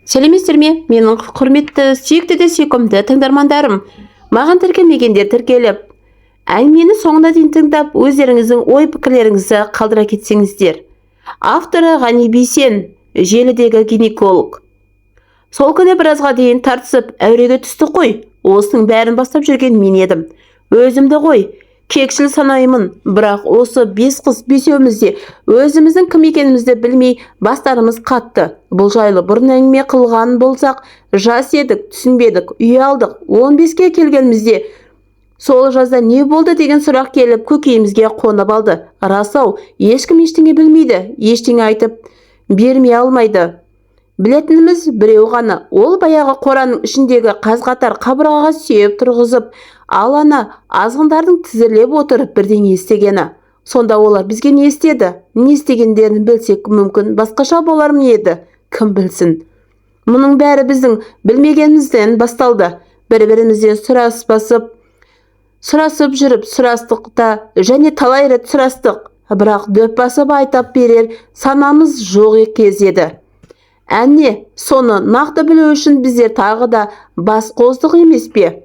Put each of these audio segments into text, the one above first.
Сәлеметсіздер ме, менің құрметті, сүйікті де сүйкімді тыңдармандарым! Маған тіркелмегендер тіркеліп, әңгімені соңына дейін тыңдап, өздеріңіздің ой пікірлеріңізді қалдыра кетсеңіздер. Авторы Ғани Бейсен, желідегі гинеколог. Сол күні біразға дейін тартысып, әуреге түстік қой. Осының бәрін бастап жүрген мен едім. Өзімді ғой кекшіл санаймын, бірақ осы бес қыз бесеуміз де өзіміздің кім екенімізді білмей, бастарымыз қатты. Бұл жайлы бұрын әңгіме қылған болсақ, жас едік, түсінбедік, ұялдық. 15-ке келгенімізде, сол жазда не болды деген сұрақ келіп көкейімізге қонып алды. Рас-ау, ешкім ештеңе білмейді, ештеңе айтып бермей алмайды. Білетініміз біреу ғана: ол баяғы қораның ішіндегі қаз-қатар қабырғаға сүйеп тұрғызып, ал ана азғындардың тізерлеп отырып бірдеңе істегені. Сонда олар бізге не істеді? Не істегендерін білсек, мүмкін, басқаша болар ма еді, кім білсін. Мұның бәрі біздің білмегенімізден басталды. Бір-бірімізден сұраспасып, сұрасып жүріп сұрастық та және талай рет сұрастық, бірақ дөп басып айтап берер санамыз жоқ кез еді. Әне, соны нақты білу үшін біздер тағы да бас қостық емес пе?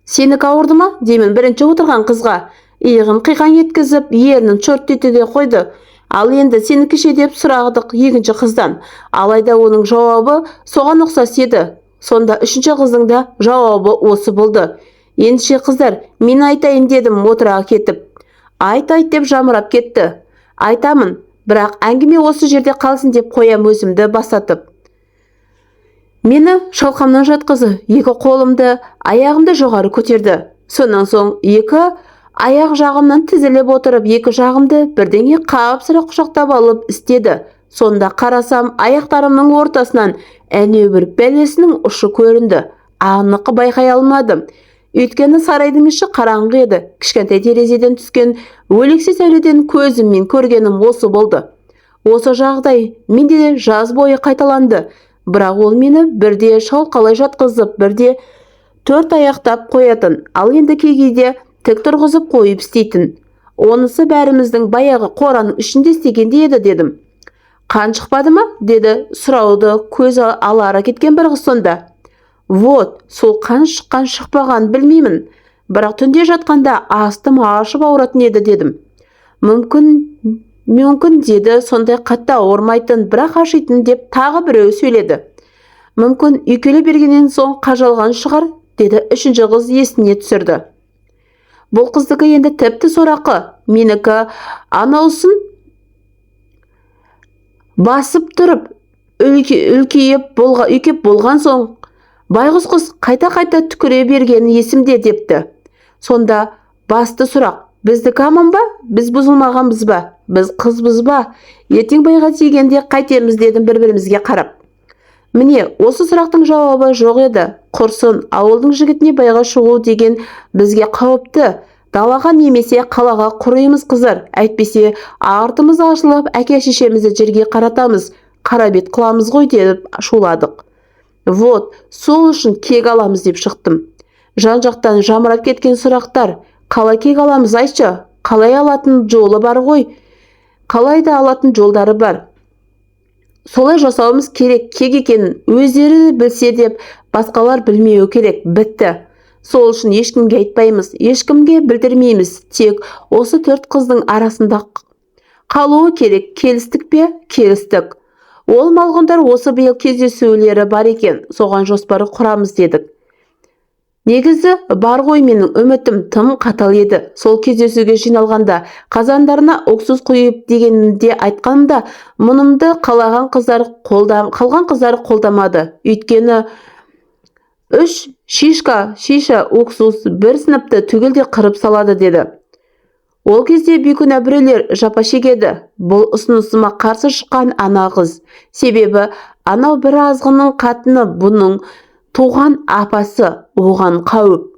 «Сенікі ауырды ма?» деймін бірінші отырған қызға. Иығын қиқаң еткізіп, ернін шорт ете де қойды. «Ал енді сенікі ше?» деп сұрадық екінші қыздан. Алайда оның жауабы соған ұқсас еді. Сонда үшінші қыздың да жауабы осы болды. «Ендеше, қыздар, мен айтайын», – дедім отыра кетіп. «Айт, айт», – деп жамырап кетті. «Айтамын, бірақ әңгіме осы жерде қалсын», – деп қоям өзімді басатып. Мені шалқамнан жатқызып, екі қолымды, аяғымды жоғары көтерді. Сонан соң екі аяқ жағымнан тізіліп отырып, екі жағымды бірдеңе қапсыра құшақтап алып істеді. Сонда қарасам, аяқтарымның ортасынан әнеу бір бәлесінің ұшы көрінді. Анық байқай алмадым, өйткені сарайдың іші қараңғы еді. Кішкентай терезеден түскен өлексе сәуледен көзіммен көргенім осы болды. Осы жағдай менде жаз бойы қайталанды, бірақ ол мені бірде шалқалай жатқызып, бірде төрт аяқтап қоятын, ал енді кей кейде тік тұрғызып қойып істейтін. Онысы бәріміздің баяғы қораның ішінде істегенде еді, дедім. «Қан шықпады ма?» – деді сұрауды көзі алара кеткен бір қыз сонда. Вот сол қан шыққан шықпағанын білмеймін, бірақ түнде жатқанда астым ашып ауыратын еді, дедім. «Мүмкін, мүмкін, – деді, – сондай қатты ауырмайтын, бірақ ашитын», – деп тағы біреуі сөйледі. «Мүмкін, үйкеле бергеннен соң қажалған шығар», – деді үшінші қыз, есіне түсірді. Бұл қыздікі енді тіпті сорақы. «Менікі анаусын басып тұрып үлкейіп болға, үйкеп болған соң байғұс қыз қайта-қайта түкіре бергені есімде», – депті. Сонда басты сұрақ: біздікі аман ба? Біз бұзылмағанбыз ба? Біз қызбыз ба? Ертең байға тигенде қайтеміз, дедім бір-бірімізге қарап. Міне, осы сұрақтың жауабы жоқ еді. Құрсын, ауылдың жігітіне байға шығу деген бізге қауіпті. Далаға немесе қалаға құримыз, қыздар, әйтпесе артымыз ашылып, әке шешемізді жерге қаратамыз, қара бет қыламыз ғой, деп шуладық. Вот сол үшін кек аламыз деп шықтым. Жан жақтан жамырап кеткен сұрақтар: қалай кек аламыз, айтшы, қалай? Алатын жолы бар ғой, қалай да алатын жолдары бар, солай жасауымыз керек. Кек екенін өздері білсе деп, басқалар білмеуі керек, бітті. Сол үшін ешкімге айтпаймыз, ешкімге білдірмейміз, тек осы төрт қыздың арасында қалуы керек. Келістік пе? Келістік. Ол малғұндар осы биыл кездесулері бар екен, соған жоспар құрамыз дедік. Негізі бар ғой, менің үмітім тым қатал еді. Сол кездесуге жиналғанда қазандарына уксус құйып дегенде айтқанымда, мұнымды қалаған қыздар қолда, қалған қыздар қолдамады. Өйткені үш шишка шиша уксус бір сыныпты түгелдей қырып салады деді. Ол кезде бейкүнә біреулер жапа шегеді. Бұл ұсынысыма қарсы шыққан ана қыз. Себебі анау бір азғынның қатыны бұның туған апасы, оған қауіп.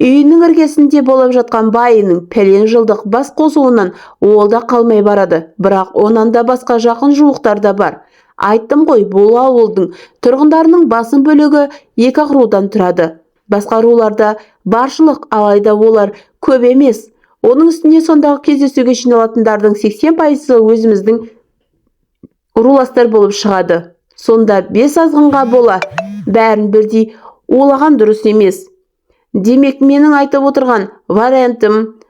Үйінің іргесінде болып жатқан байының пәлен жылдық бас қосуынан ол да қалмай барады. Бірақ онан да басқа жақын жуықтар да бар. Айттым ғой, бұл ауылдың тұрғындарының басым бөлігі екі ақ рудан тұрады. Басқа руларда баршылық, алайда олар көп емес. Оның үстіне сондағы кездесуге жиналатындардың 80%-ы өзіміздің руластар болып шығады. Сонда бес азғынға бола бәрін бірдей улаған дұрыс емес. Демек, менің айтып отырған вариантым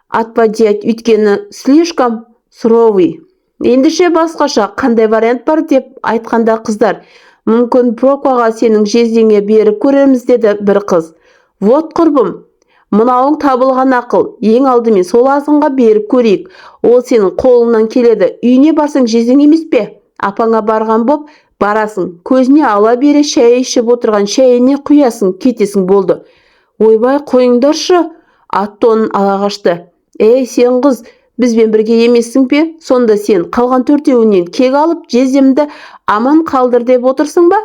отпадает, өйткені слишком суровый. Ендеше басқаша қандай вариант бар деп айтқанда, қыздар: «Мүмкін, пробкаға сенің жездеңе беріп көрерміз», – деді бір қыз. Вот, құрбым, мынауың табылған ақыл. Ең алдымен сол азғынға беріп көрейік. Ол сенің қолыңнан келеді. Үйіне барсаң, жездең емес пе, апаңа барған боп барасың. Көзіне ала бере шай ішіп отырған, шайына құясың, кетесің, болды. Ойбай, қойыңдаршы, ат тонын ала қашты. Ей, сен, қыз, бізбен бірге емессің бе? Сонда сен қалған төртеуінен кек алып, жездемді аман қалдыр деп отырсың ба?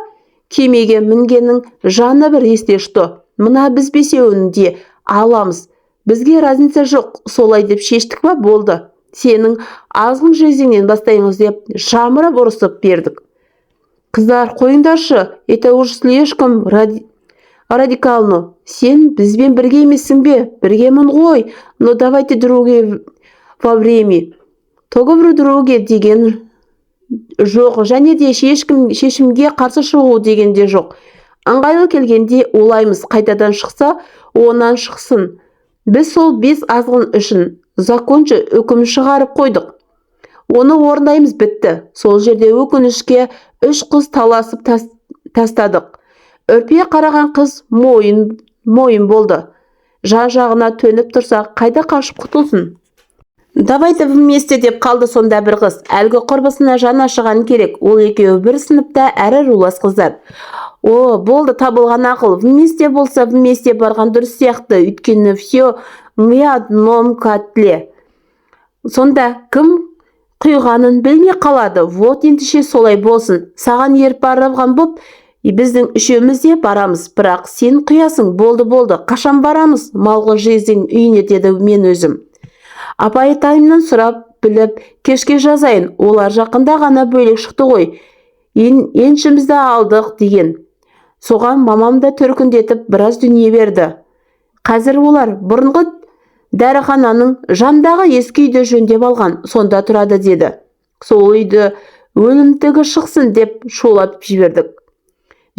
Кемеге мінгеннің жаны бір. Если что, мына біз бесеуін де аламыз, бізге разница жоқ. Солай деп шештік па? Болды, сенің азғын жездеңнен бастаймыз деп жамырап ұрысып бердік. Қыздар, қойыңдаршы, это уж слишком радикально. Сен бізбен бірге емессің бе? Біргемін ғой, но давайте другие во время договор другие деген жоқ және де ешкім шешімге қарсы шығу деген де жоқ. Ыңғайлы келгенде улаймыз, қайтадан шықса, онан шықсын. Біз сол бес азғын үшін законша үкім шығарып қойдық, оны орындаймыз, бітті. Сол жерде, өкінішке, үш қыз таласып тастадық. Үрпие қараған қыз мойын мойын болды. Жан жағына төніп тұрса, қайда қашып құтылсын? «Давайте вместе», – деп қалды сонда бір қыз. Әлгі құрбысына жан ашыған керек. Ол екеуі бір сыныпта әрі рулас қыздар. О, болды, табылған ақыл. Вместе болса, вместе барған дұрыс сияқты, өйткені все мы одном котле. Сонда кім құйғанын білмей қалады. Вот, ендеше солай болсын. Саған еріп барған боп, біздің үшеуміз де барамыз, бірақ сен құясың. Болды, болды. Қашан барамыз малғұн жездең үйіне? – деді мен өзім. Апайтайымнан сұрап біліп, кешке жазайын. Олар жақында ғана бөлек шықты ғой. Еншімізді алдық деген. Соған мамам да төркіндетіп біраз дүние берді. Қазір олар бұрынғы дәріхананың жанындағы ескі үйді жөндеп алған, сонда тұрады деді. Сол үйді өлімтігі шықсын деп шулап жібердік.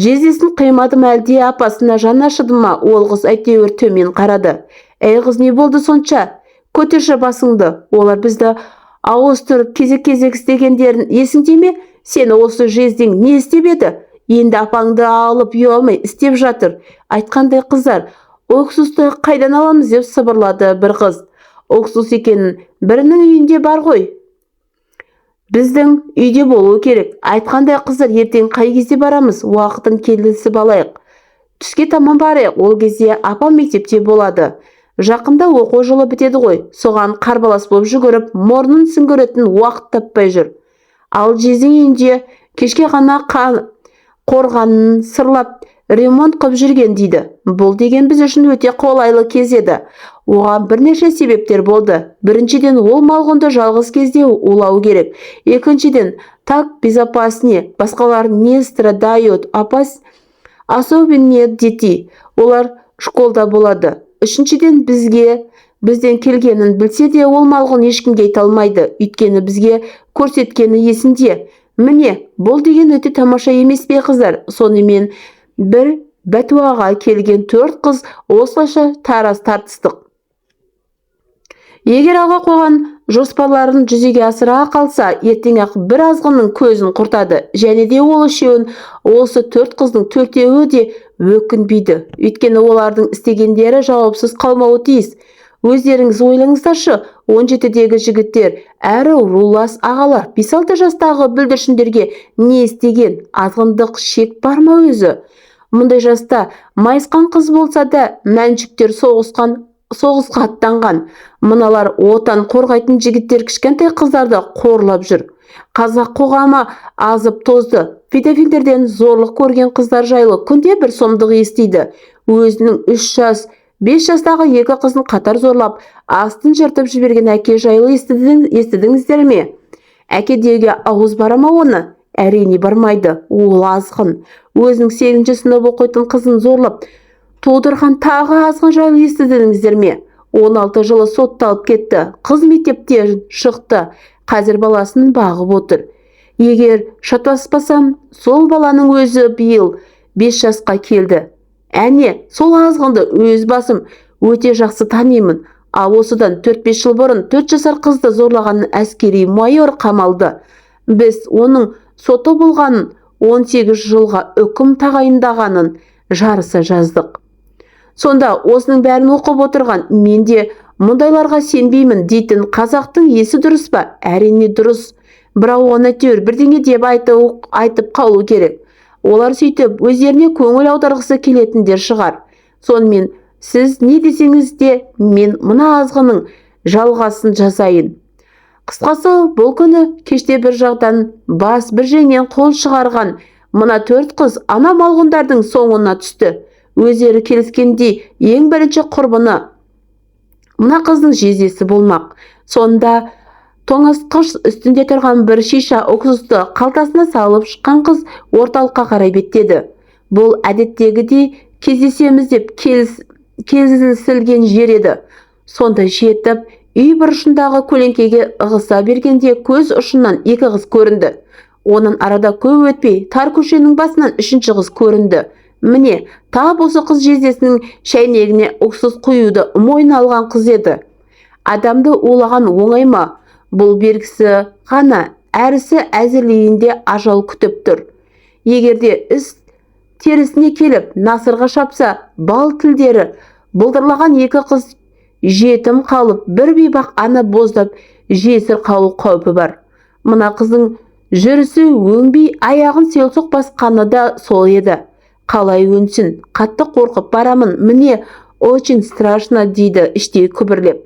Жездесін қимады ма, әлде апасына жаны ашыды ма, ол қыз әйтеуір төмен қарады. Әй, қыз, не болды сонша? Көтерші басыңды. Олар бізді ауыстырып кезек-кезек істегендерін есіңде ме? Сені осы жездең не істеп еді? Енді апаңды алып ұялмай істеп жатыр. Айтқандай, қыздар, уксусты қайдан аламыз? – деп сыбырлады бір қыз. Уксус екенін бірінің үйінде бар ғой, біздің үйде болуы керек. Айтқандай, қыздар, ертең қай кезде барамыз? Уақытын келісіп алайық. Түске таман барайық, ол кезде апам мектепте болады. Жақында оқу жылы бітеді ғой, соған қарбалас болып жүгіріп, мұрнын сүңгіретін уақыт таппай жүр. Ал жездең үйінде кешке ғана қорғанын сырлап, ремонт қып жүрген дейді. Бұл деген біз үшін өте қолайлы кез еді. Оған бірнеше себептер болды. Біріншіден, ол малғұнды жалғыз кезде улау керек. Екіншіден, так безопаснее, басқалар не страдают, особенно дети, олар школда болады. Үшіншіден, бізге бізден келгенін білсе де, ол малғұн ешкімге айта алмайды, өйткені бізге көрсеткені есінде. Міне, бұл деген өте тамаша емес пе, қыздар? Сонымен, бір бәтуаға келген төрт қыз осылайша тараз тартыстық. Егер алға қойған жоспарларын жүзеге асыра қалса, ертең-ақ бір азғынның көзін құртады және де ол үшеуін осы төрт қыздың төртеуі де өкінбейді, өйткені олардың істегендері жауапсыз қалмауы тиіс. Өздеріңіз ойлаңыздаршы, 17-дегі жігіттер әрі рулас ағалар 5-6 жастағы бүлдіршіндерге не істеген? Азғындық шек бар ма өзі? Мұндай жаста майысқан қыз болса да, мәншүктер соғысқан, соғысқа аттанған. Мыналар, отан қорғайтын жігіттер, кішкентай қыздарды қорлап жүр. Қазақ қоғамы азып тозды. Педофилдерден зорлық көрген қыздар жайлы күнде бір сұмдық естиді. Өзінің 3 жас, 5 жастағы екі қызын қатар зорлап, астын жыртып жіберген әке жайлы естідіңіздер ме? Әке деуге ауыз бара ма оны? Әрине, бармайды. Ол азғын. Өзінің сегізінші сынып оқитын қызын зорлап тудырған тағы азғын жайлы естідіңіздер ме? 16 жылы сотталып кетті. Қыз мектепте шықты, қазір баласын бағып отыр. Егер шатаспасам, сол баланың өзі биыл 5 жасқа келді. Әне, сол азғынды өз басым өте жақсы танимын. Ал осыдан 4-5 жыл бұрын 4 жасар қызды зорлаған әскери майор қамалды. Біз оның соты болғанын, 18 жылға үкім тағайындағанын жарыса жаздық. Сонда осының бәрін оқып отырған менде мұндайларға сенбеймін дейтін қазақтың есі дұрыс па? Әрине, дұрыс. Бірақ оған әйтеуір бірдеңе деп айтып қалу керек. Олар сөйтіп өздеріне көңіл аударғысы келетіндер шығар. Сонымен, сіз не десеңіз де, мен мына азғынның жалғасын жазайын. Қысқасы, бұл күні кеште бір жақтан бас, бір жеңнен қол шығарған мына төрт қыз ана малғұндардың соңына түсті. Өздері келіскендей, ең бірінші құрбаны мына қыздың жездесі болмақ. Сонда тоңазытқыш үстінде тұрған бір шиша уксусты қалтасына салып шыққан қыз орталыққа қарай беттеді. Бұл әдеттегідей кездесеміз деп келісілген жер еді. Сонда жетіп, үй бұрышындағы көлеңкеге ығыса бергенде, көз ұшынан екі қыз көрінді. Оның арада көп өтпей, тар көшенің басынан үшінші қыз көрінді. Міне, тап осы қыз жездесінің шәйнегіне уксус құюды мойнына алған қыз еді. Адамды улаған оңай ма? Бұл бергісі ғана, әрісі әзірлейінде ажал күтіп тұр. Егерде іс терісіне келіп насырға шапса, бал тілдері былдырлаған екі қыз жетім қалып, бір бейбақ ана боздап жесір қалу қаупі бар. Мына қыздың жүрісі өңбей, аяғын селсоқ басқаны да сол еді. Қалай өнсін? «Қатты қорқып барамын, мне очень страшно», — дейді іштей күбірлеп.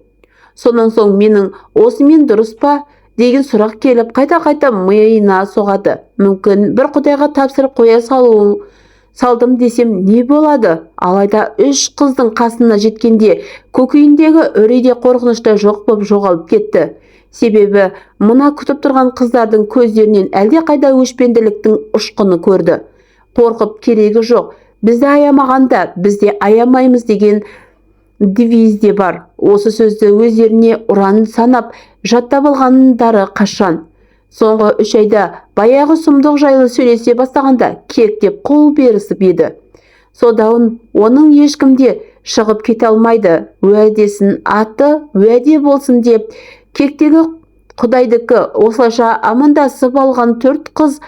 Сонан соң менің осымен дұрыс па деген сұрақ келіп, қайта-қайта миына соғады. Мүмкін, бір құдайға тапсырып қоя салу салдым десем не болады? Алайда үш қыздың қасына жеткенде көкейіндегі үрей де, қорқыныш та жоқ болып жоғалып кетті. Себебі мына күтіп тұрған қыздардың көздерінен әлдеқайда өшпенділіктің ұшқыны көрді. Қорқып керегі жоқ, бізді аямағанда, біз де аямаймыз деген девиз де бар. Осы сөзді өздеріне ұран санап жаттап алғандары қашан? Соңғы 3 айда баяғы сұмдық жайлы сөйлесе бастағанда кек деп қол берісіп еді. Содан оның ешкімде шығып кете алмайды. Уәдесін аты уәде болсын деп, кектегі құдайдікі. Осылайша амандасып алған төрт қыз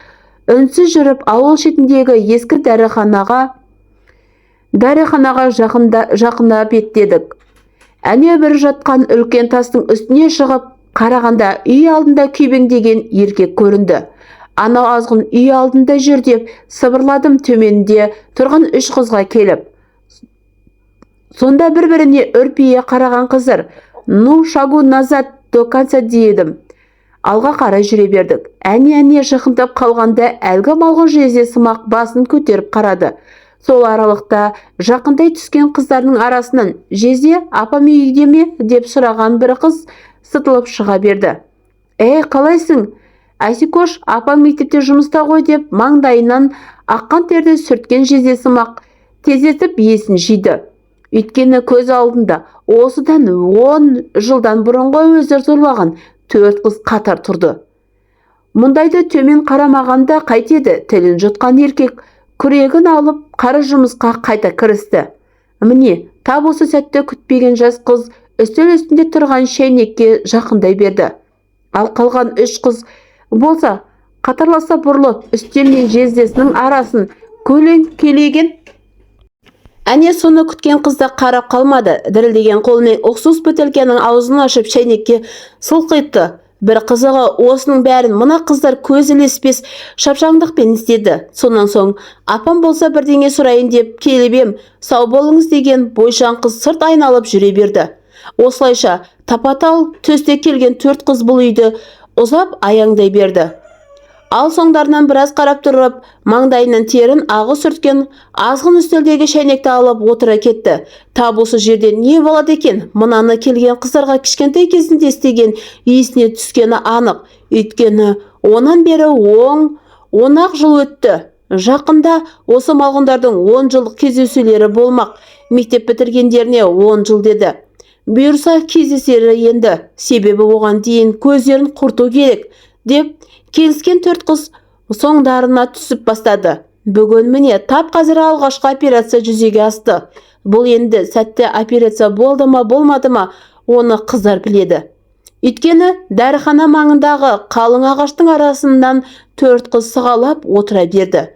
үнсіз жүріп, ауыл шетіндегі ескі дәріханаға жақында беттедік. Әне бір жатқан үлкен тастың үстіне шығып қарағанда, үй алдында күйбеңдеген еркек көрінді. «Анау азғын үй алдында жүр», — деп сыбырладым төменде тұрған үш қызға келіп. Сонда бір-біріне үрпие қараған қыздар: «Ну, шагу назад до конца», — дедім. Алға қарай жүре бердік. Әне, әне, жақындап қалғанда әлгі малғұн жезде сымақ басын көтеріп қарады. Сол аралықта жақындай түскен қыздардың арасынан «Жезде, апам үйде ме?» деп сұраған бір қыз сытылып шыға берді. «Ей, қалайсың, Әсикош? Апам мектепте жұмыста ғой», — деп маңдайынан аққан терді сүрткен жездесымақ тездетіп есін жиды. Өйткені көз алдында осыдан 10 жылдан бұрынғы өзі зорлаған төрт қыз қатар тұрды. Мұндайды төмен қарамағанда қайтеді? Тілін жұтқан еркек күрегін алып, қара жұмысқа қайта кірісті. Міне, тап осы сәтті күтпеген жас қыз үстел үстінде тұрған шәйнекке жақындай берді. Ал қалған үш қыз болса, қатарласа бұрылып, үстел мен жездесінің арасын көлеңкелеген. Әне, соны күткен қыз да қарап қалмады. Дірілдеген қолымен уксус бөтелкенің аузын ашып, шәйнекке сылқитты. Бір қызығы, осының бәрін мына қыздар көз ілеспес шапшаңдықпен істеді. Сонан соң «Апам болса, бірдеңе сұрайын деп келіп ем, сау болыңыз», — деген бойшаң қыз сырт айналып жүре берді. Осылайша тапа-тал түсте келген төрт қыз бұл үйді ұзап аяңдай берді. Ал соңдарынан біраз қарап тұрып, маңдайынан терін ағы сүрткен азғын үстелдегі шәйнекті алып отыра кетті. Тап осы жерде не болады екен? Мынаны келген қыздарға кішкентай кезінде істеген есіне түскені анық. Өйткені онан бері 10 ақ жыл өтті. Жақында осы малғұндардың 10 жылдық кездесулері болмақ. Мектеп бітіргендеріне 10 жыл деді. Бұйырса, кездесері енді. Себебі оған дейін көздерін құрту керек деп. Келіскен төрт қыз соңдарына түсіп бастады. Бүгін міне тап қазір алғашқы операция жүзеге асты. Бұл енді сәтті операция болды ма, болмады ма, оны қыздар біледі. Өйткені дәріхана маңындағы қалың ағаштың арасынан төрт қыз сығалап отыра берді.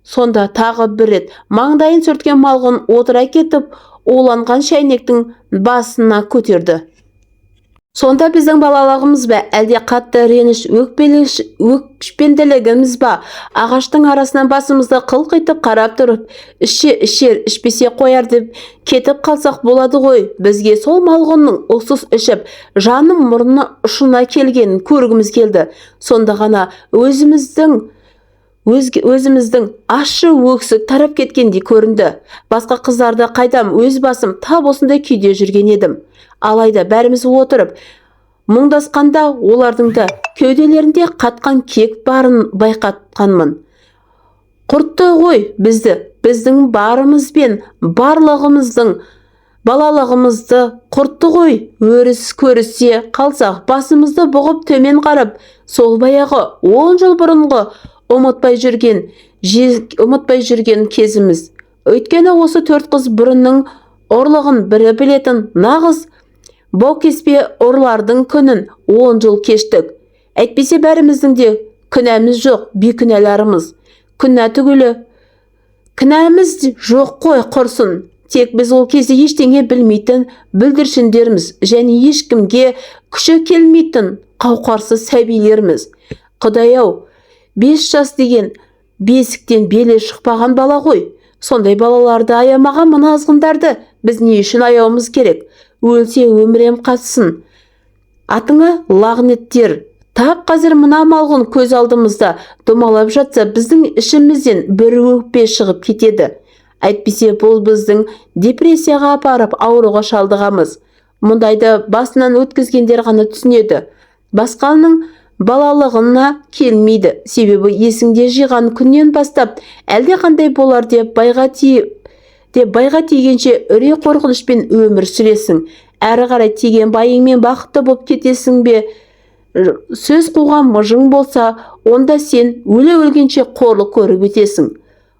Сонда тағы бір рет маңдайын сүрткен малғұн отыра кетіп, уланған шәйнектің басына көтерді. Сонда біздің балалығымыз ба, әлде қатты реніш, өкшпенділігіміз ба, ағаштың арасынан басымызды қылқитып қарап тұрып, ішсе ішер, ішпесе қояр деп кетіп қалсақ болады ғой. Бізге сол малғұнның уксус ішіп, жаным мұрны ұшына келгенін көргіміз келді. Сонда ғана өзіміздің ащы өксік тарап кеткендей көрінді. Басқа қыздарды қайдам, өз басым тап осындай күйде жүрген едім. Алайда бәріміз отырып мұңдасқанда олардың да кеуделерінде қатқан кек барын байқатқанмын. Құртты ғой бізді, біздің барымыз бен барлығымыздың балалығымызды құртты ғой. Өріс көрісе қалсақ басымызды бұғып төмен қарап, сол баяғы 10 жыл бұрынғы ұмытпай жүрген кезіміз. Өйткені осы төрт қыз бұрынның ұрлығын бірі білетін нағыз баукеспе ұрылардың күнін 10 жыл кештік. Әйтпесе бәріміздің де күнәміз жоқ, бейкүнәларымыз. Күнә түгілі кінәміз жоқ қой құрсын. Тек біз ол кезде ештеңе білмейтін бүлдіршіндерміз және ешкімге күші келмейтін қауқарсыз сәбилерміз. Құдай-ау, 5 жас деген бесіктен белі шықпаған бала ғой. Сондай балаларды аямаған мына азғындарды біз не үшін аяуымыз керек? Өлсе өмірем қатсын. Атыңа лағнеттер. Тап қазір мына малғұн көз алдымызда домалап жатса, біздің ішімізден бір өкпе шығып кетеді. Әйтпесе бұл біздің депрессияға апарып ауруға шалдығамыз. Мұндайды басынан өткізгендер ғана түсінеді. Басқаның балалығына келмейді. Себебі есіңде жиған күннен бастап әлде қандай болар деп байға тигенше үрей қорқынышпен өмір сүресің. Әрі қарай тиген байыңмен бақытты боп кетесің бе? Сөз қуған мыжың болса, онда сен өле өлгенше қорлық көріп өтесің.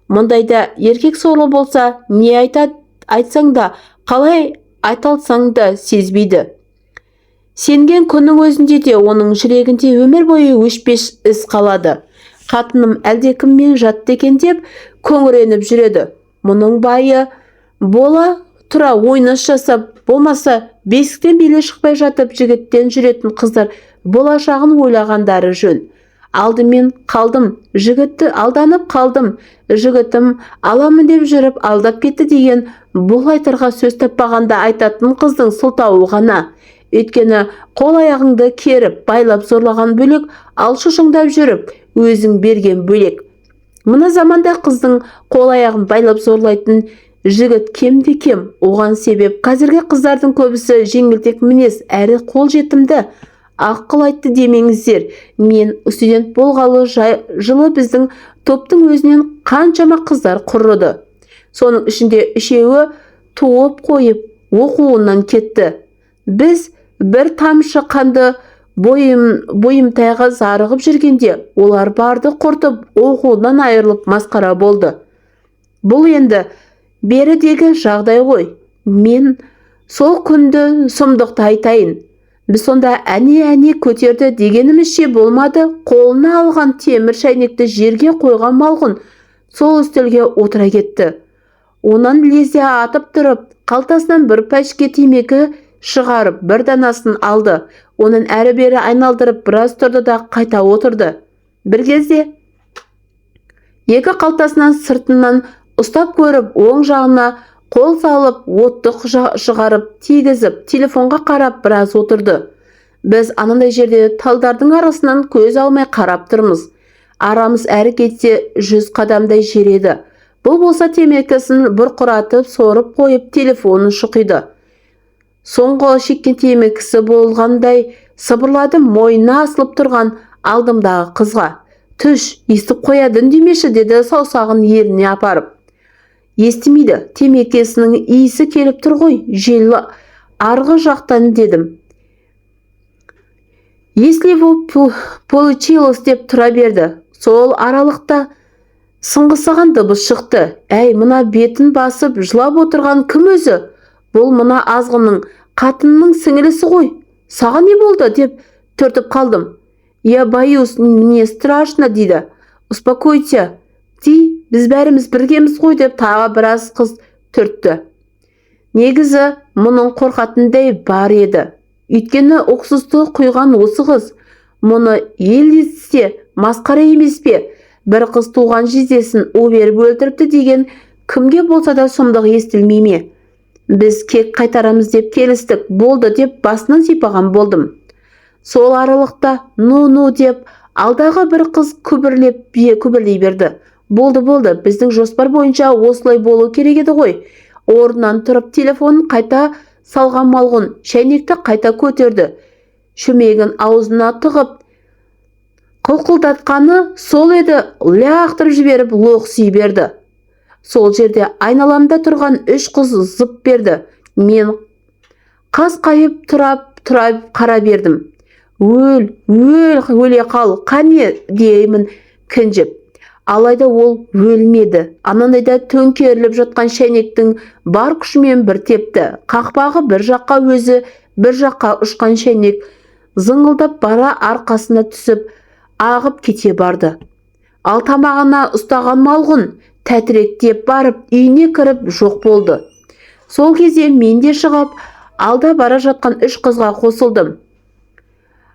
Мұндайда еркек сорлы болса, не айтсаң да, қалай айталсаң да сезбейді. Сенген күннің өзінде де оның жүрегінде өмір бойы өшпес із қалады. Қатыным әлдекіммен жатты екен деп көңіреніп жүреді. Мұның байы бола тұра ойнас жасап, болмаса бесіктен белі шықпай жатып жігіттен жүретін қыздар болашағын ойлағандары жөн. Алдымен қалдым, жігітті алданып қалдым, жігітім аламын деп жүріп алдап кетті деген бұл айтарға сөз таппағанда айтатын қыздың сылтауы ғана. Өйткені қол аяғыңды керіп, байлап зорлаған бөлек, ал шошыңдап жүріп өзің берген бөлек. Мына заманда қыздың қол аяғын байлап зорлайтын жігіт кемде кем. Оған себеп қазіргі қыздардың көбісі жеңілтек мінез, әрі қол жетімді. Ақыл айтты демеңіздер. Мен студент болғалы жылы біздің топтың өзінен қаншама қыздар құрыды. Соның ішінде үшеуі туып қойып оқуынан кетті. Біз бір тамшы қанды бойымтайға зарығып жүргенде олар барды құртып оқуынан айырылып масқара болды. Бұл енді берідегі жағдай ғой. Мен сол күнді сұмдықты айтайын. Біз сонда әне-әне көтерді дегенімізше болмады, қолына алған темір шәйнекті жерге қойған малғұн сол үстелге отыра кетті. Онан лезде атып тұрып, қалтасынан бір пәшке темекі шығарып, бір данасын алды. Оның әрі-бері айналдырып біраз тұрды да қайта отырды. Бір кезде екі қалтасынан сыртынан ұстап көріп, оң жағына қол салып, отты шығарып, тигізіп, телефонға қарап біраз отырды. Біз анандай жерде талдардың арасынан көз алмай қарап тұрмыз. Арамыз әрі кетсе 100 қадамдай жер еді. Бұл болса темекісін бұрқыратып, сорып қойып, телефонын шұқиды. Соңғы шеккен темекісі болғандай сыбырлады мойнына асылып тұрған алдымдағы қызға. Түш, естіп қояды үндемеші, деді саусағын еріне апарып. Естімейді, темекісінің иісі келіп тұр ғой, жел арғы жақтан дедім. Если бы получилось, деп тұра берді. Сол аралықта сыңғысаған дыбыс шықты. Әй, мына бетін басып жылап отырған кім өзі? Бұл мына азғынның қатынының сіңілісі ғой. Саған не болды, деп түртіп қалдым. Я боюсь, мне страшно, дейді. Успокойся ты, біз бәріміз біргеміз ғой, деп тағы біраз қыз түртті. Негізі мұның қорқатындай бар еді, өйткені уксусты құйған осы қыз. Мұны ел естісе, масқара емес пе? Бір қыз туған жездесін у беріп өлтіріпті деген кімге болса да сұмдық естілмей ме? Біз кек қайтарамыз деп келістік, болды, деп басынан сипаған болдым. Сол аралықта ну, ну деп алдағы бір қыз күбірлеп күбірлей берді. Болды, болды, біздің жоспар бойынша осылай болу керек еді ғой. Орнынан тұрып, телефонын қайта салған малғұн шәйнекті қайта көтерді. Шөмегін аузына тығып қылқылдатқаны сол еді, лақтырып жіберіп, лоқси берді. Сол жерде айналамда тұрған үш қыз зып берді. Мен қасқайып тұрап тұра қара бердім. Өл, өл, өле қал, қане, деймін кінжіп. Алайда ол өлмеді. Анандайда төңкеріліп жатқан шәйнектің бар күшімен бір тепті. Қақпағы бір жаққа, өзі бір жаққа ұшқан шәйнек зыңылдап бара арқасына түсіп, ағып кете барды. Ал тамағына ұстаған малғұн тәтіректеп барып, үйіне кіріп жоқ болды. Сол кезде мен де шығып, алда бара жатқан үш қызға қосылдым.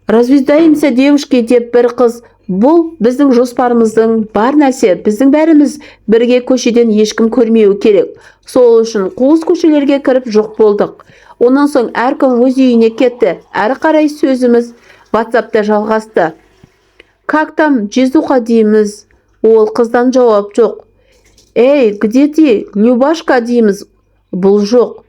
Разъезжаемся, девушки, деп бір қыз. Бұл біздің жоспарымыздың бар нәрсе. Біздің бәріміз бірге көшеден ешкім көрмеуі керек. Сол үшін қуыс көшелерге кіріп жоқ болдық. Онан соң әркім өз үйіне кетті. Әрі қарай сөзіміз ватсапта жалғасты. Как там жездуха, дейміз. Ол қыздан жауап жоқ. Эй, где ты, Любашка, дейміз. Бұл жоқ.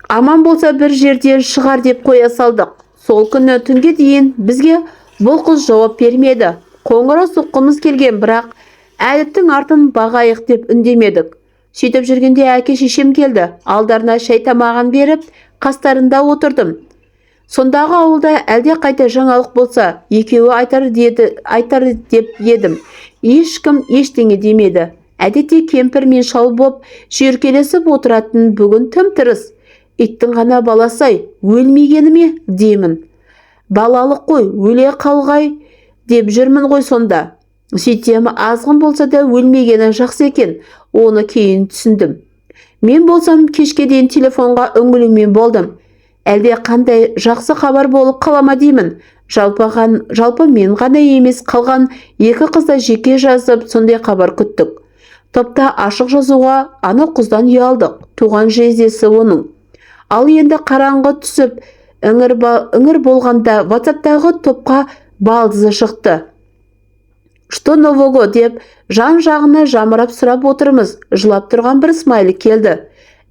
Аман болса, бір жерден шығар, деп қоя салдық. Сол күні түнге дейін бізге бұл қыз жауап бермеді. Қоңырау соққымыз келген, бірақ әдеттің артын бағайық деп үндемедік. Сөйтіп жүргенде әке шешем келді. Алдарына шай тамағын беріп, қастарында отырдым. Сондағы ауылда әлде қайта жаңалық болса, екеуі айтар деді, айтар деп едім. Ешкім ештеңе демеді. Әдетте кемпір мен шал боп шүйіркелесіп отыратын, бүгін тым тырыс. Иттің ғана баласы-ай, өлмегені ме деймін. Балалық қой, өле қалғай деп жүрмін ғой сонда. Сөйтсем, азғын болса да өлмегені жақсы екен, оны кейін түсіндім. Мен болсам кешке дейін телефонға үңілумен болдым. Әлде қандай жақсы хабар болып қала ма деймін. Жалпы мен ғана емес, қалған екі қыз да жеке жазып, сондай хабар күттік. Топта ашық жазуға анау қыздан ұялдық, туған жездесі оның. Ал енді қараңғы түсіп, іңір болғанда ватсаптағы топқа балдызы шықты. Что нового, деп жан жағына жамырап сұрап отырмыз. Жылап тұрған бір смайлик келді.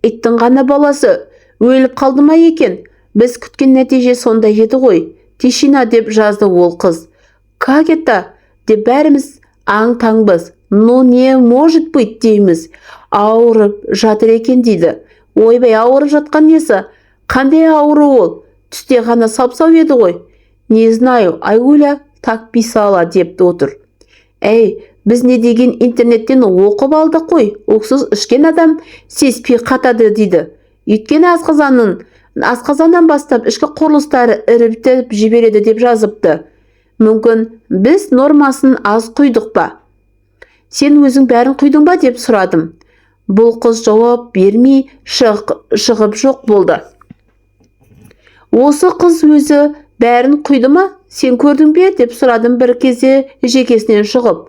Иттің ғана баласы өліп қалды ма екен? Біз күткен нәтиже сондай еді ғой. Тишина, деп жазды ол қыз. Как это, деп бәріміз аң таңбыз. Ну не может быть, дейміз. Ауырып жатыр екен, дейді. Ойбай, ауырып жатқан несі? Қандай ауру ол? Түсте ғана сап-сау еді ғой. Не знаю, Айгуля так писала, деп отыр. Әй, біз не деген, интернеттен оқып алдық қой, уксус ішкен адам сеспей қатады дейді. Өйткені асқазаннан бастап ішкі құрылыстары ірітіп жібереді деп жазыпты. Мүмкін, біз нормасын аз құйдық па? Сен өзің бәрін құйдың ба, деп сұрадым. Бұл қыз жауап бермей шығып жоқ болды. Осы қыз өзі бәрін құйды ма, сен көрдің бе, деп сұрадым бір кезде жекесінен шығып.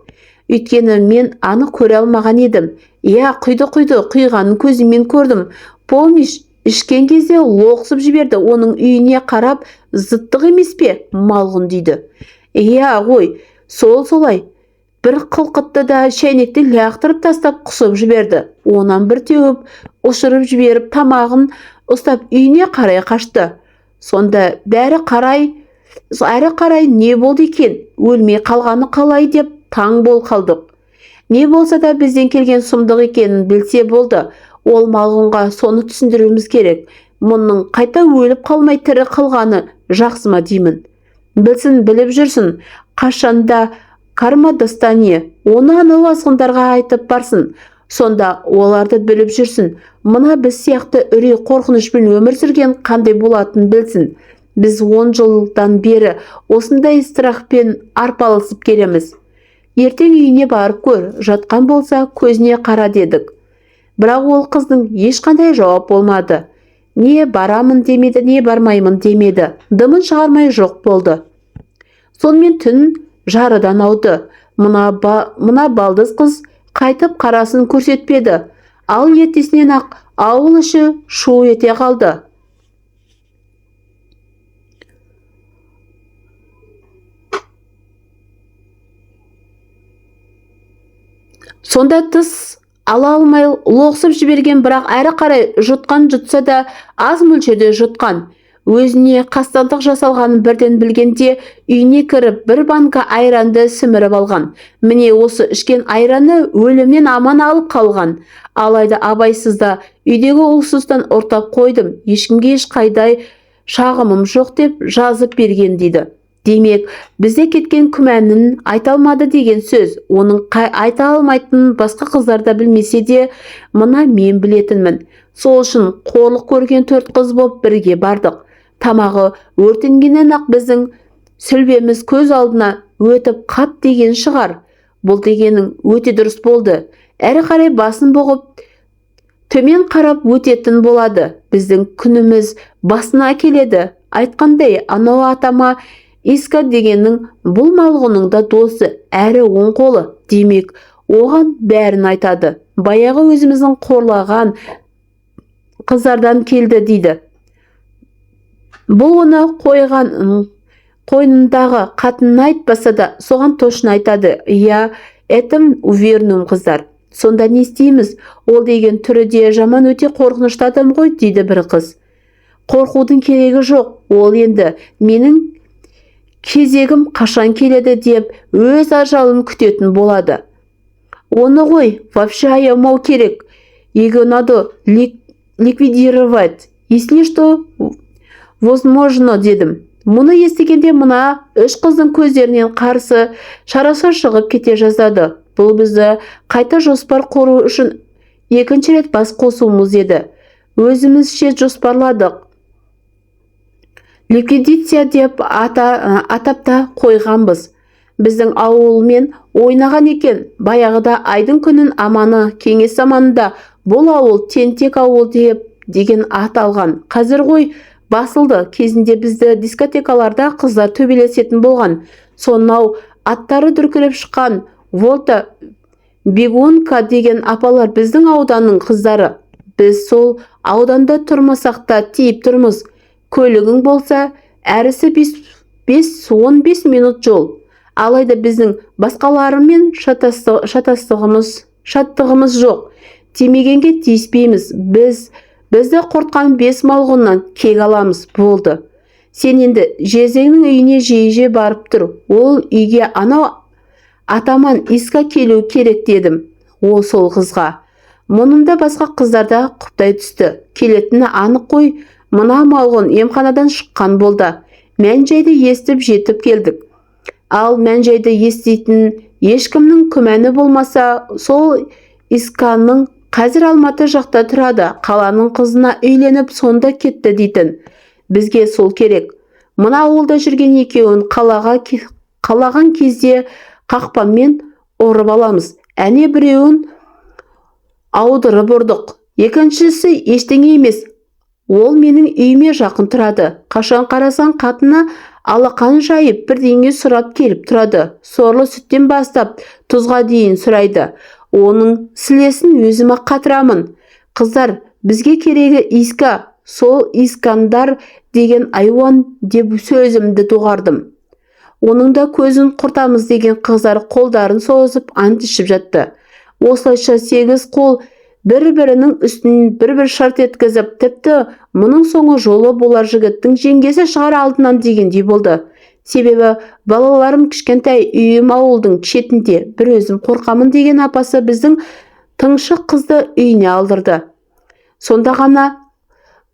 Өйткені мен анық көре алмаған едім. Иә, құйды, құйды, құйғанын көзіммен көрдім. Помнишь, ішкен кезде лоқсып жіберді, оның үйіне қарап зыттық емес пе, малғұн, дейді. Иә ғой, сол солай. Бір қылқытты да, шәйнекті лақтырып тастап, құсып жіберді. Онан бір теуіп, ұшырып жіберіп, тамағын ұстап үйіне қарай қашты. Сонда бәрі қарай, әрі қарай не болды екен, өлмей қалғаны қалай, деп таң бол қалдық. Не болса да бізден келген сұмдық екенін білсе болды. Ол малғұнға соны түсіндіруіміз керек. Мұның қайта өліп қалмай тірі қалғаны жақсы ма деймін. Білсін, біліп жүрсін, қашанда карма достане, оны анау азғындарға айтып барсын. Сонда оларды біліп жүрсін. Мына біз сияқты үрей қорқынышпен өмір сүрген қандай болатынын білсін. Біз 10 жылдан бері осындай страхпен арпалысып келеміз. Ертең үйіне барып көр, жатқан болса көзіне қара дедік. Бірақ ол қыздың ешқандай жауап болмады. Не барамын демеді, не бармаймын демеді. Дымын шығармай жоқ болды. Сонымен түн жарыдан ауды. Мына балдыз қыз қайтып қарасын көрсетпеді. Ал ертесінен ақ ауыл іші шу ете қалды. Сонда тыс ала алмай лоқсып жіберген, бірақ әрі қарай жұтқан, жұтса да аз мөлшерде жұтқан. Өзіне қастандық жасалғанын бірден білгенде үйіне кіріп бір банка айранды сіміріп алған. Міне осы ішкен айраны өлімнен аман алып қалған. Алайда абайсызда үйдегі уксустан ұрттап қойдым, ешкімге ешқайдай шағымым жоқ деп жазып берген дейді. Демек, бізде кеткен күмәнін айта алмады деген сөз. Оның айта алмайтынын басқа қыздар да білмесе де, мына мен білетінмін. Сол үшін қорлық көрген 4 қыз боп бірге бардық. Тамағы өртенгеннен ақ біздің сүлбеміз көз алдына өтіп қап деген шығар. Бұл дегенің өте дұрыс болды. Әрі қарай басын бұғып, төмен қарап өтетін болады. Біздің күніміз басына келеді. Айтқандай, анау атама Иска дегеннің бұл малғұнның да досы, әрі оң қолы. Демек, оған бәрін айтады. Баяғы өзіміздің қорлаған қыздардан келді дейді. Бұл оны қойған қойнындағы қатынын айтпаса да, соған точно айтады. Я этом уверенным, қыздар. Сонда не істейміз? Ол деген түрі де жаман, өте қорқынышты адам ғой, дейді бір қыз. Қорқудың керегі жоқ. Ол енді менің кезегім қашан келеді деп өз ажалын күтетін болады. Оны ғой вообще аямау керек. Его надо ликвидировать, если что возможно, дедім. Мұны естігенде мына үш қыздың көздерінен қарсы шарасы шығып кете жаздады. Бұл бізді қайта жоспар құру үшін екінші рет бас қосуымыз еді. Өзімізше жоспарладық. Ликвидиция деп атап та қойғанбыз. Біздің ауылмен ойнаған екен. Баяғыда айдың күнін аманы, кеңес заманында бұл ауыл тентек ауыл деп деген ат алған. Қазір ғой басылды. Кезінде бізді дискотекаларда қыздар төбелесетін болған. Сонау аттары дүркіреп шыққан Волта Бегунка деген апалар біздің ауданның қыздары. Біз сол ауданда тұрмасақ та тиіп тұрмыз. Көлігің болса, әрісі 5-15 минут жол. Алайда біздің басқаларымен шаттығымыз жоқ. Тимегенге тиіспейміз. Бізді құртқан 5 малғұннан кек аламыз, болды. Сен енді жездеңнің үйіне жиі-жиі барып тұр. Ол үйге анау атаман Иска келу керек дедім. Ол сол қызға. Мұнымда басқа қыздар да құптай түсті. Келетіні анық қой. Мына малғұн емханадан шыққан болды. Мән-жайды естіп жетіп келдік. Ал мән-жайды еститін ешкімнің күмәні болмаса, сол Исканың қазір Алматы жақта тұрады, қаланың қызына үйленіп сонда кетті дейтін. Бізге сол керек. Мына ауылда жүрген екеуін қалаған кезде қақпанмен ұрып аламыз. Әне біреуін аудырып ұрдық. Екіншісі ештеңе емес. Ол менің үйіме жақын тұрады. Қашан қарасаң қатыны алақан жайып бірдеңе сұрап келіп тұрады. Сорлы сүттен бастап тұзға дейін сұрайды. Оның сілесін өзім ақ қатырамын. Қыздар, бізге керегі Иска, сол Искандар деген айуан деп сөзімді доғардым. Оның да көзін құртамыз деген қыздар қолдарын созып ант ішіп жатты. Осылайша 8 қол бір-бірінің үстін бір-бір шарт еткізіп, тіпті мұның соңы жолы болар жігіттің жеңгесі шығар алдынан дегендей болды. Себебі балаларым кішкентай, үйім ауылдың шетінде, бір өзім қорқамын деген апасы біздің тыңшы қызды үйіне алдырды. Сонда ғана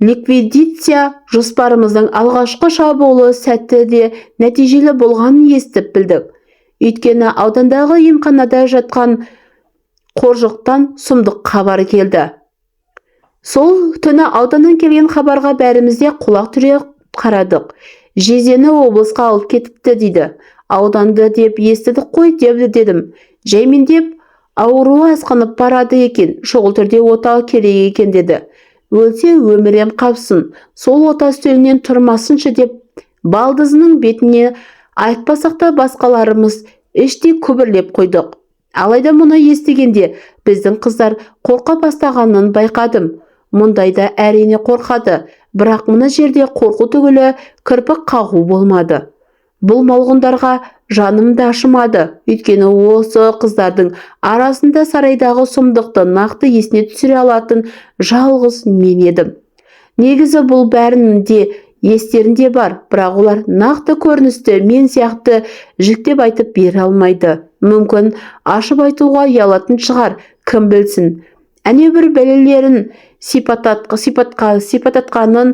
Ликвидиция жоспарымыздың алғашқы шабуылы сәтті де нәтижелі болғанын естіп білдік. Өйткені аудандағы емханада жатқан қоржықтан сұмдық хабар келді. Сол түні ауданнан келген хабарға бәріміз де құлақ түре қарадық. Жездені облысқа алып кетіпті дейді. Ауданды деп естідік қой деп дедім. Жәймендеп ауруы асқынып барады екен, шұғыл түрде ота керек екен деді. Өлсе өмірем қапсын, сол ота үстелінен тұрмасыншы деп балдызының бетіне айтпасақ та басқаларымыз іштей күбірлеп қойдық. Алайда мұны естігенде біздің қыздар қорқа бастағанын байқадым. Мұндайда әрине қорқады, бірақ мына жерде қорқу түгілі кірпік қағу болмады. Бұл малғұндарға жаным да ашымады, өйткені осы қыздардың арасында сарайдағы сұмдықты нақты есіне түсіре алатын жалғыз мен едім. Негізі бұл бәрінің де естерінде бар, бірақ олар нақты көріністі мен сияқты жіктеп айтып бере алмайды. Мүмкін ашып айтуға ұялатын шығар, кім білсін. Әне бір бәлелерін сипататқанын,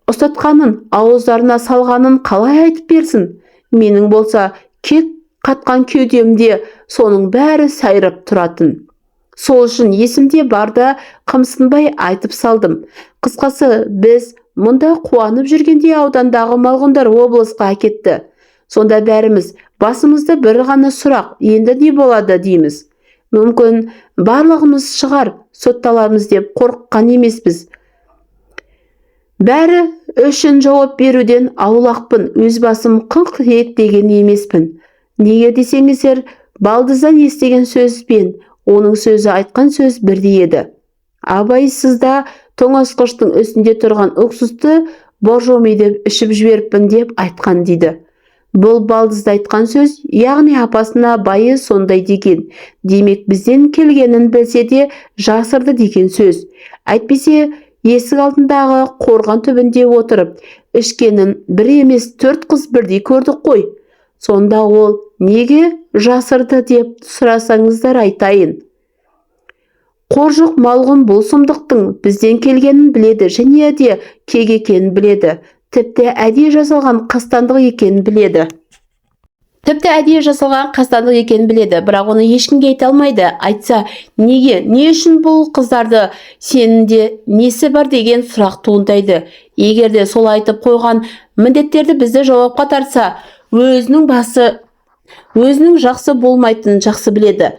ұстатқанын, ауыздарына салғанын қалай айтып берсін? Менің болса кек қатқан кеудемде соның бәрі сайрап тұратын. Сол үшін есімде барда қымсынбай айтып салдым. Қысқасы, біз мұнда қуанып жүргенде аудандағы малғұндар облысқа әкетті. Сонда бәріміз басымызды бір ғана сұрақ, енді не болады дейміз. Мүмкін барлығымыз шығар, сотталамыз деп қорыққан емеспіз. Бәрі үшін жауап беруден аулақпын, өз басым қыңқ ет деген емеспін. Неге десеңіздер, балдыздан естіген сөз бен оның сөзі айтқан сөз бірдей еді. Абайсызда тоңазытқыштың үстінде тұрған уксусты боржоми деп ішіп жіберіппін деп айтқан дейді. Бұл балдызды айтқан сөз, яғни апасына байы сондай деген. Демек бізден келгенін білсе де жасырды деген сөз. Әйтпесе есік алдындағы қорған түбінде отырып ішкенін бір емес төрт қыз бірдей көрдік қой. Сонда ол неге жасырды деп сұрасаңыздар айтайын. Қоржық малғұн бұл сұмдықтың бізден келгенін біледі және де кек екенін біледі. Тіпті әдейі жасалған қастандық екенін біледі. Тіпті әдейі жасалған қастандық екенін біледі, бірақ оны ешкімге айта алмайды. Айтса, неге, не үшін бұл қыздарды сенінде несі бар деген сұрақ туындайды. Егер де сол айтып қойған міндеттерді бізді жауапқа тартса, өзінің басы, өзінің жақсы болмайтынын жақсы біледі.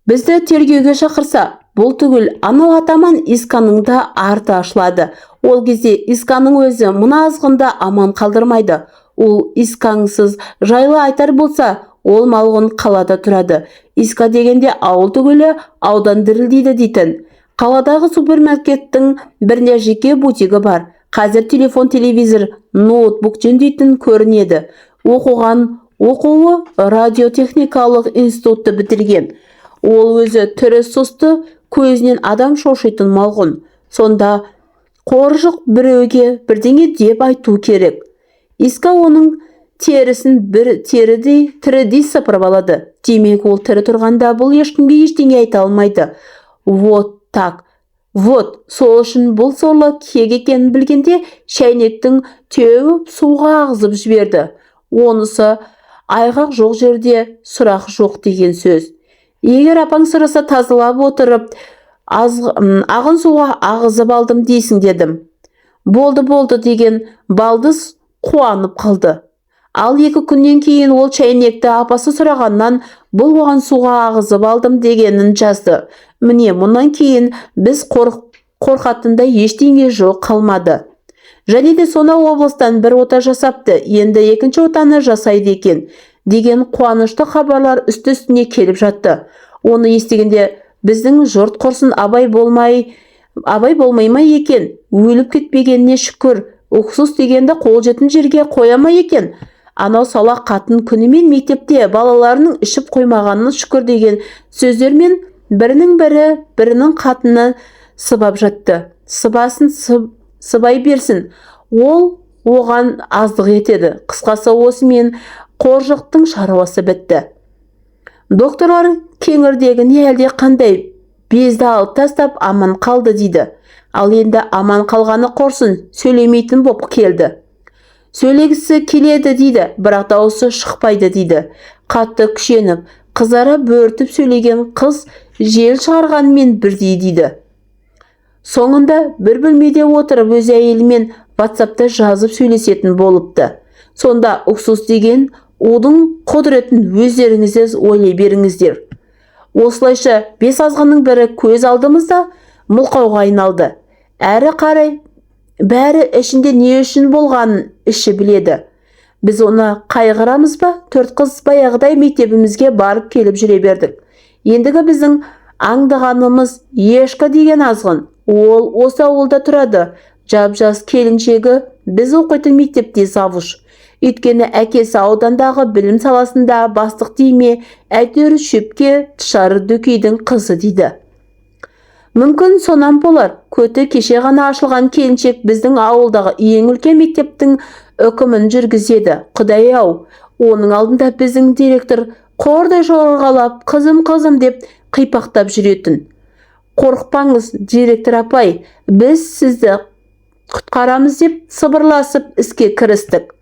Бізді тергеуге шақырса, бұл түгіл анау атаман Исканың да арты ашылады. Ол кезде Исканың өзі мына азғынды аман қалдырмайды. Ол Искаңсыз жайлы айтар болса, ол малғұн қалада тұрады. Иска дегенде ауыл түгілі аудан дірілдейді дейтін. Қаладағы супермаркеттің бірінде жеке бутигі бар. Қазір телефон, телевизор, ноутбук жөндейтін көрінеді. Оқыған оқуы радиотехникалық институтты бітірген. Ол өзі түрі сұсты, көзінен адам шошитын малғұн. Сонда қоржық біреуге бірдеңе деп айту керек. Иска оның терісін бір терідей тірідей сыпырып алады. Демек, ол тірі тұрғанда бұл ешкімге ештеңе айта алмайды. Вот так. Вот, сол үшін бұл сорлы кек екенін білгенде шәйнектің теуіп суға ағызып жіберді. Онысы айғақ жоқ жерде сұрақ жоқ деген сөз. Егер апаң сұраса тазалап отырып, ағын суға ағызып алдым дейсің дедім. Болды, болды деген балдыз қуанып қалды. Ал 2 күннен кейін ол шәйнекті апасы сұрағаннан бұл оған суға ағызып алдым дегенін жазды. Міне, мұнан кейін біз қорқатындай ештеңе жоқ қалмады. Және де сонау облыстан бір ота жасапты, енді екінші отаны жасайды екен деген қуанышты хабарлар үсті-үстіне келіп жатты. Оны естігенде біздің жұрт құрсын абай болмай ма екен, өліп кетпегеніне шүкір, уксус дегенді қолжетімді жерге қоя ма екен? Анау салақ қатын күнімен мектепте балаларының ішіп қоймағанына шүкір деген сөздермен бірінің бірі бірінің қатыны сыбап жатты. Сыбасын сыбай берсін, ол оған аздық етеді. Қысқасы, осымен қоржықтың шаруасы бітті. Докторлар кеңірдегіне әлде қандай безді алып тастап аман қалды дейді. Ал енді аман қалғаны құрсын, сөйлемейтін боп келді. Сөйлегісі келеді дейді, бірақ дауысы шықпайды дейді. Қатты күшеніп, қызара бөртіп сөйлеген қыз жел шығарғанмен бірдей дейді. Соңында бір бөлмеде отырып, өз әйелімен ватсапта жазып сөйлесетін болыпты. Сонда уксус деген удың құдіретін өздеріңіз де ойлай беріңіздер. Осылайша бес азғынның бірі көз алдымызда мылқауға айналды. Әрі қарай бәрі ішінде не үшін болғанын іші біледі. Біз оны қайғырамыз ба? Төрт қыз баяғыдай мектебімізге барып келіп жүре бердік. Ендігі біздің аңдығанымыз Ешкі деген азғын. Ол осы ауылда тұрады. Жап-жас келіншегі біз оқитын мектепте завуч. Өйткені әкесі аудандағы білім саласында бастық дей ме, әйтеуір шөпке тышар дөкейдің қызы дейді. Мүмкін, сонан болар. Көті кеше ғана ашылған келіншек біздің ауылдағы ең үлкен мектептің үкімін жүргізеді. Құдай-ау, оның алдында біздің директор қордай жорғалап, «қызым, қызым» деп қипақтап жүретін. «Қорықпаңыз, директор апай, біз сізді құтқарамыз», – деп сыбырласып іске кірістік.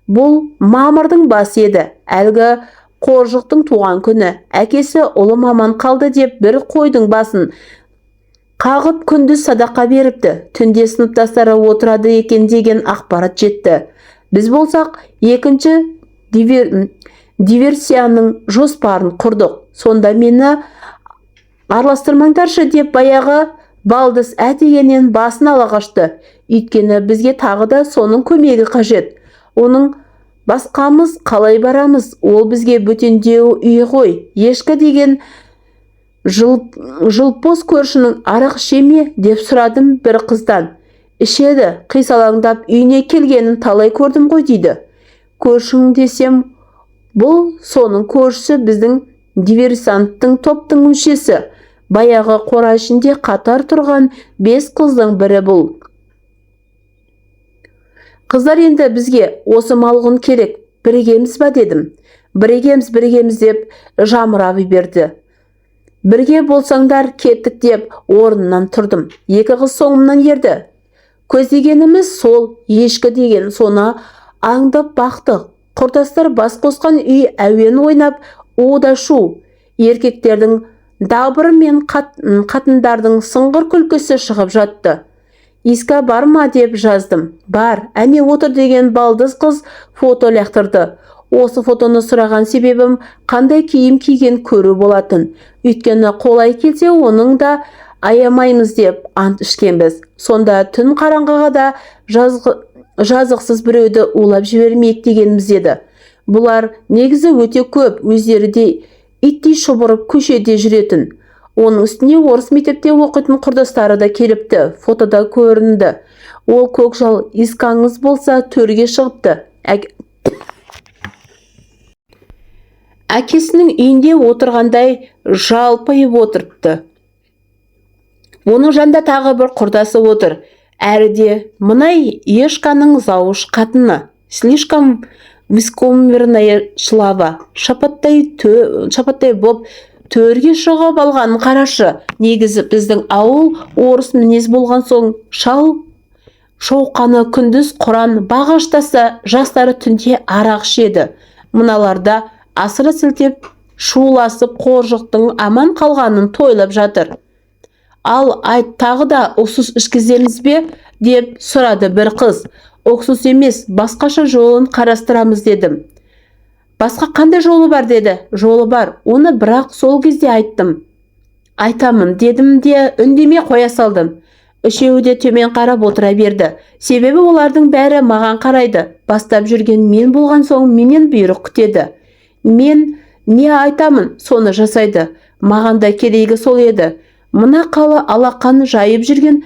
Бұл мамырдың басы еді. Әлгі қоржықтың туған күні. Әкесі «ұлым аман қалды» деп бір қойдың басын қағып, күндіз садақа беріпті. Түнде сыныптастары отырады екен деген ақпарат жетті. Біз болсақ, екінші диверсияның жоспарын құрдық. Сонда «мені араластырмаңдаршы» деп баяғы балдыз ә дегеннен басын ала қашты. Өйткені бізге тағы да соның көмегі қажет. Оның басқамыз қалай барамыз? Ол бізге бөтендеу үй ғой. Ешкі деген жылпос көршінің арақ іше ме деп сұрадым бір қыздан. «Ішеді, қисалаңдап үйіне келгенін талай көрдім ғой», – дейді. Көршің десем, бұл соның көршісі, біздің диверсанттың топтың мүшесі, баяғы қора ішінде қатар тұрған бес қыздың бірі бұл. Қыздар, енді бізге осы малғұн керек, бірігеміз ба дедім. «Бірігеміз, бірігеміз», – деп жамырап берді. «Бірге болсаңдар, кеттік», – деп орнынан тұрдым. Екі қыз соңымнан ерді. Көздегеніміз сол ешкі деген, соны аңдып бақтық. Құрдастар бас қосқан үй әуен ойнап, у да шу, еркектердің дабыры мен қатындардың сыңғыр күлкісі шығып жатты. «Иска бар ма?» деп жаздым. «Бар, әне отыр», – деген балдыз қыз фото лақтырды. Осы фотоны сұраған себебім қандай киім киген көру болатын. Өйткені қолай келсе, оның да аямаймыз деп ант ішкенбіз. Сонда түн қараңғыға да жазықсыз біреуді улап жібермейік дегеніміз еді. Бұлар негізі өте көп, өздері де иттей шұбырып көшеде жүретін. Оның үстіне орыс мектепте оқитын құрдастары да келіпті, фотода көрінді. Ол көкжал Искаңыз болса, төрге шығыпты. Әкесінің үйінде отырғандай жалпайып отырыпты. Оның жанында тағы бір құрдасы отыр. Әріде мына Ешканың зауыш қатыны. Слишком высокомерная шалава. Шапаттай боп төрге шығып алғанын қарашы. Негізі біздің ауыл орыс мінез болған соң, шал шауқаны күндіз құран бағыштаса, жастары түнде арақ ішеді. Мыналарда асыра сілтеп, шуласып, қоржықтың аман қалғанын тойлап жатыр. «Ал айт, тағы да уксус ішкіземіз бе?» деп сұрады бір қыз. «Уксус емес, басқаша жолын қарастырамыз», – дедім. «Басқа қандай жолы бар?» – деді. «Жолы бар, оны бірақ сол кезде айттым, айтамын», – дедім де үндемей қоя салдым. Үшеуі де төмен қарап отыра берді. Себебі олардың бәрі маған қарайды. Бастап жүрген мен болған соң, менен бұйрық күтеді. Мен не айтамын, соны жасайды. Маған да керегі сол еді. Мына қалы алақан жайып жүрген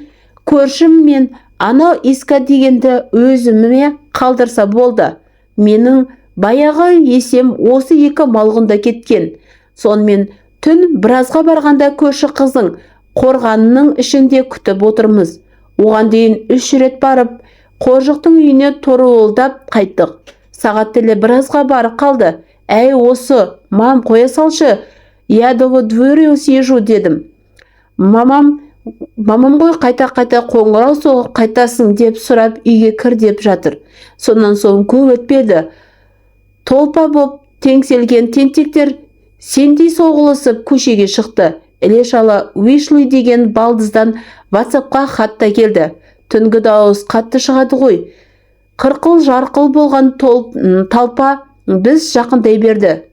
көршім мен анау Иска дегенді өзіме қалдырса болды. Менің баяғы есем осы екі малғұнда кеткен. Сонымен түн біразға барғанда көрші қыздың қорғанының ішінде күтіп отырмыз. Оған дейін үш рет барып, қоржықтың үйіне торуылдап қайттық. Сағат тілі біразға барып қалды. «Әй, осы, мам, қоя салшы, я до дверью сижу», – дедім. Мамам Мамам ғой, қайта-қайта қоңырау соғып, қайтасың деп сұрап, үйге кір деп жатыр. Сонан соң көп өтпеді, толпа боп теңселген тентектер сендей соғылысып көшеге шықты. Іле-шала вышли деген балдыздан ватсапқа хат та келді. Түнгі дауыс қатты шығады ғой. Қырқыл-жарқыл болған толпа біз жақындай берді.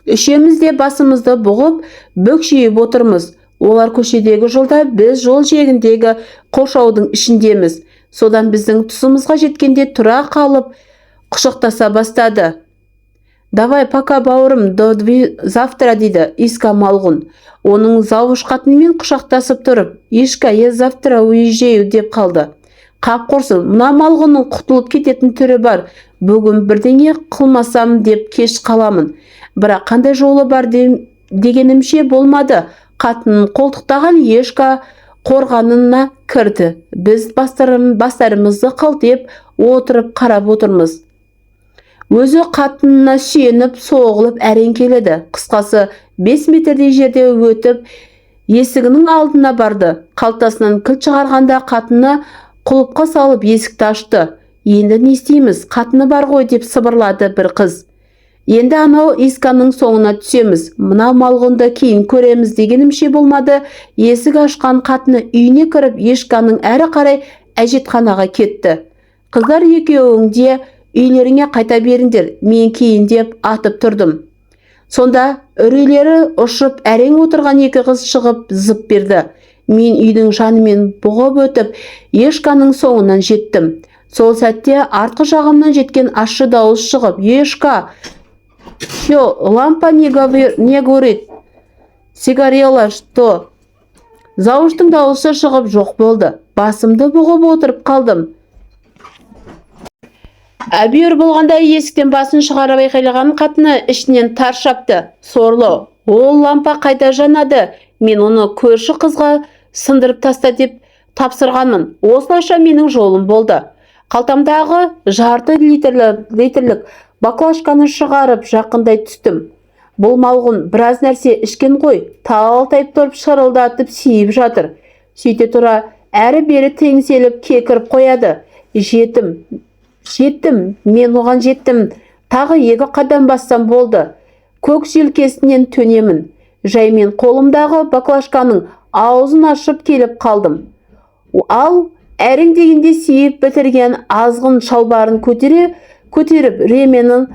Үшеуміз де басымызды бұғып, бүкшиіп отырмыз. Олар көшедегі жолда, біз жол жиегіндегі қоршаудың ішіндеміз. Содан біздің тұсымызға жеткенде тұра қалып, құшақтаса бастады. «Давай, пока, бауырым, до завтра», — дейді Иска малғұн. Оның завуч қатынымен құшақтасып тұрып, «Ешка, я завтра уезжаю», — деп қалды. Қап құрсын, мына малғұнның құтылып кететін түрі бар. Бүгін бірдеңе қылмасам деп кеш қаламын. Бірақ қандай жолы бар дегенімше болмады, қатынын қолтықтаған Ешка қорғанына кірді. Біз бастарымызды қылтиып отырып қарап отырмыз. Өзі қатынына сүйеніп, соғылып әрең келеді. Қысқасы, 5 метрдей жерде өтіп, есігінің алдына барды. Қалтасынан кілт шығарғанда, қатыны құлыпқа салып есікті ашты. «Енді не істейміз, қатыны бар ғой», — деп сыбырлады бір қыз. «Енді анау Исканың соңына түсеміз, мына малғұнды кейін көреміз», — дегенімше болмады, есік ашқан қатыны үйіне кіріп, Ешканың әрі қарай әжетханаға кетті. «Қыздар, екеуің де үйлеріңе қайта беріңдер, мен кейін», — деп атып тұрдым. Сонда үрейлері ұшып әрең отырған екі қыз шығып зып берді. Мен үйдің жанымен бұғып өтіп, Ешканың соңынан жеттім. Сол сәтте артқы жағымнан жеткен ащы дауыс шығып: «Ешка, чё, лампа не горит? Сгорела, что?» Завуштың дауысы шығып жоқ болды. Басымды бұғып отырып қалдым. Әбүйір болғанда есіктен басын шығарып айқайлаған қатыны ішінен тарс жапты. Сорлы, ол лампа қайда жанады? Мен оны көрші қызға сындырып таста деп тапсырғанмын. Осылайша менің жолым болды. Қалтамдағы жарты литрлік баклажканы шығарып, жақындай түстім. Бұл малғұн біраз нәрсе ішкен ғой, талтайып тұрып шырылдатып сиіп жатыр. Сөйте тұра әрі-бері теңселіп кекіріп қояды. Жеттім, жеттім, мен оған жеттім. Тағы екі қадам бассам болды, көк желкесінен төнемін. Жаймен қолымдағы баклажканың аузын ашып келіп қалдым. Ал әрең дегенде сиіп бітірген азғын шалбарын көтере көтеріп, ременін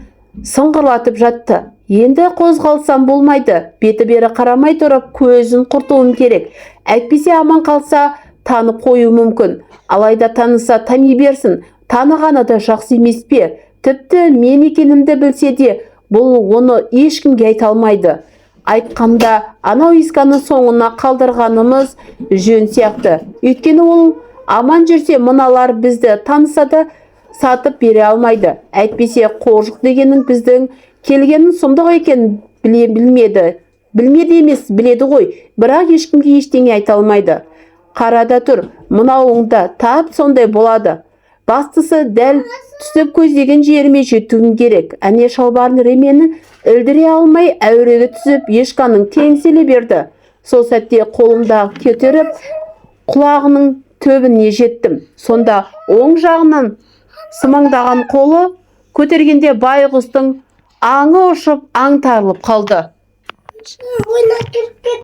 сыңғырлатып жатты. Енді қозғалсам болмайды. Беті бері қарамай тұрып көзін құртуым керек. Әйтпесе аман қалса, танып қоюы мүмкін. Алайда таныса, тани берсін. Танығаны да жақсы емес пе? Тіпті мен екенімді білсе де, бұл оны ешкімге айта алмайды. Айтқанда, анау Исканы соңына қалдырғанымыз жөн сияқты. Өйткені ол аман жүрсе, мыналар бізді таныса да, сатып бере алмайды. Әйтпесе қожық дегенің біздің келгенін сұмдық екенін біле білмеді. Білмеді емес, біледі ғой, бірақ ешкімге ештеңе айта алмайды. Қарада тұр, мынауың да тап сондай болады. Бастысы, дәл түсіп, көздеген жеріме жетуім керек. Әне, шалбарын ременін ілдіре алмай әуреге түсіп, Ешканың теңселе берді. Сол сәтте қолымда көтеріп, құлағының түбіне жеттім. Сонда оң жағынан сымаңдаған қолы көтергенде, байғұстың аңы ұшып, аңтарылып қалды. Ойнап кетті.